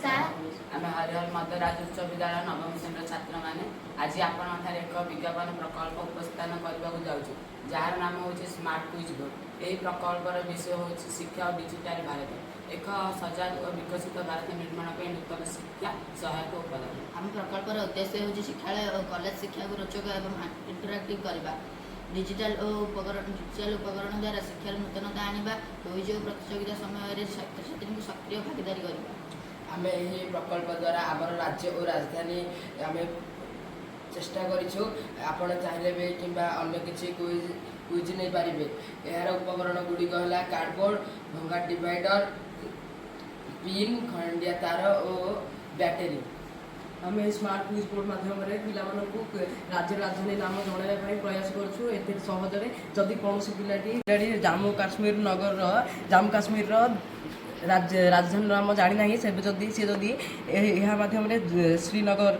ନମସ୍କାର। ଆମେ ହରିହର ମଦରାଜ ଉଚ୍ଚ ବିଦ୍ୟାଳୟ ନବମ ଶ୍ରେଣୀର ଛାତ୍ରମାନେ ଆଜି ଆପଣଙ୍କଠାରେ ଏକ ବିଜ୍ଞାପନ ପ୍ରକଳ୍ପ ଉପସ୍ଥାପନ କରିବାକୁ ଯାଉଛୁ, ଯାହାର ନାମ ହେଉଛି ସ୍ମାର୍ଟ କୁଇଜ୍ ବୋର୍ଡ। ଏହି ପ୍ରକଳ୍ପର ବିଷୟ ହେଉଛି ଶିକ୍ଷା ଓ ଡିଜିଟାଲ ଭାରତ, ଏକ ସଜାଗ ଓ ବିକଶିତ ଭାରତ ନିର୍ମାଣ ପାଇଁ ନୂତନ ଶିକ୍ଷା ସହାୟକ ଉପାଦାନ। ଆମ ପ୍ରକଳ୍ପର ଉଦ୍ଦେଶ୍ୟ ହେଉଛି ଶିକ୍ଷାଳୟ ଓ କଲେଜ ଶିକ୍ଷାକୁ ରୋଚକ ଏବଂ ଇଣ୍ଟରାକ୍ଟିଭ୍ କରିବା, ଡିଜିଟାଲ ଉପକରଣ ଦ୍ୱାରା ଶିକ୍ଷାର ନୂତନତା ଆଣିବା, କୁଇଜ୍ ଓ ପ୍ରତିଯୋଗିତା ସମୟରେ ଛାତ୍ରଛାତ୍ରୀଙ୍କୁ ସକ୍ରିୟ ଭାଗିଦାରୀ କରିବା। ଆମେ ଏହି ପ୍ରକଳ୍ପ ଦ୍ୱାରା ଆମର ରାଜ୍ୟ ଓ ରାଜଧାନୀ ଆମେ ଚେଷ୍ଟା କରିଛୁ। ଆପଣ ଚାହିଁଲେ ବି କିମ୍ବା ଅନ୍ୟ କିଛି କୁଇଜ୍ ନେଇପାରିବେ। ଏହାର ଉପକରଣ ଗୁଡ଼ିକ ହେଲା କାର୍ଡ଼ବୋର୍ଡ଼, ଭଙ୍ଗା ଡିଭାଇଡ଼ର, ପିନ୍, ଖଣ୍ଡିଆ ତାର ଓ ବ୍ୟାଟେରୀ। ଆମେ ଏହି ସ୍ମାର୍ଟ କୁଇଜ୍ ବୋର୍ଡ଼ ମାଧ୍ୟମରେ ପିଲାମାନଙ୍କୁ ରାଜ୍ୟ ରାଜଧାନୀ ନାମ ଜଣାଇବା ପାଇଁ ପ୍ରୟାସ କରୁଛୁ। ଏତେ ସହଜରେ ଯଦି କୌଣସି ପିଲାଟି ଜାମ୍ମୁ କାଶ୍ମୀର ନଗରର, ଜାମ୍ମୁ କାଶ୍ମୀରର ରାଜ୍ୟ ରାଜଧାନୀ ନାମ ଜାଣିନାହିଁ, ସେବେ ଯଦି ସିଏ ଯଦି ଏହା ମାଧ୍ୟମରେ ଶ୍ରୀନଗର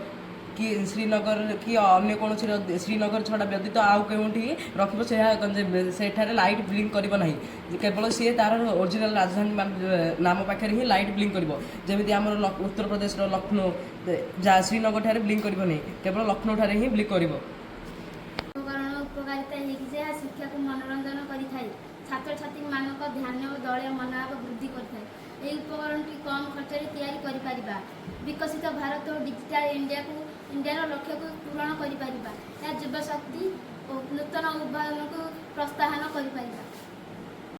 କି ଅନ୍ୟ କୌଣସି ଶ୍ରୀନଗର ଛଡ଼ା ବ୍ୟତୀତ ଆଉ କେଉଁଠି ରଖିବ, ସେଠାରେ ଲାଇଟ୍ ବ୍ଲିଙ୍କ କରିବ ନାହିଁ। କେବଳ ସିଏ ତାର ଓରିଜିନାଲ ରାଜଧାନୀ ନାମ ପାଖରେ ହିଁ ଲାଇଟ୍ ବ୍ଲିଙ୍କ କରିବ। ଯେମିତି ଆମର ଉତ୍ତରପ୍ରଦେଶର ଲକ୍ଷ୍ନୌ, ଯାହା ଶ୍ରୀନଗର ଠାରେ ବ୍ଲିଙ୍କ କରିବ ନାହିଁ, କେବଳ ଲକ୍ଷ୍ନୌ ଠାରେ ହିଁ ବ୍ଲିଙ୍କ କରିବ। ଉପକରଣ ଉପକାରିତା ହେଇକି ଯେ ଏହା ଶିକ୍ଷାକୁ ମନୋରଞ୍ଜନ କରିଥାଏ, ଛାତ୍ରଛାତ୍ରୀମାନଙ୍କ ଧ୍ୟାନ ଓ ଦଳୀୟ ମନୋଭାବ ବୃଦ୍ଧି କରିଥାଏ। ଏହି ଉପକରଣଟି କମ୍ ଖର୍ଚ୍ଚରେ ତିଆରି କରିପାରିବା। ବିକଶିତ ଭାରତ ଓ ଡିଜିଟାଲ ଇଣ୍ଡିଆର ଲକ୍ଷ୍ୟକୁ ପୂରଣ କରିପାରିବା। ଏହା ଯୁବଶକ୍ତି ଓ ନୂତନ ଉଦ୍ଭାବନକୁ ପ୍ରୋତ୍ସାହନ କରିପାରିବା।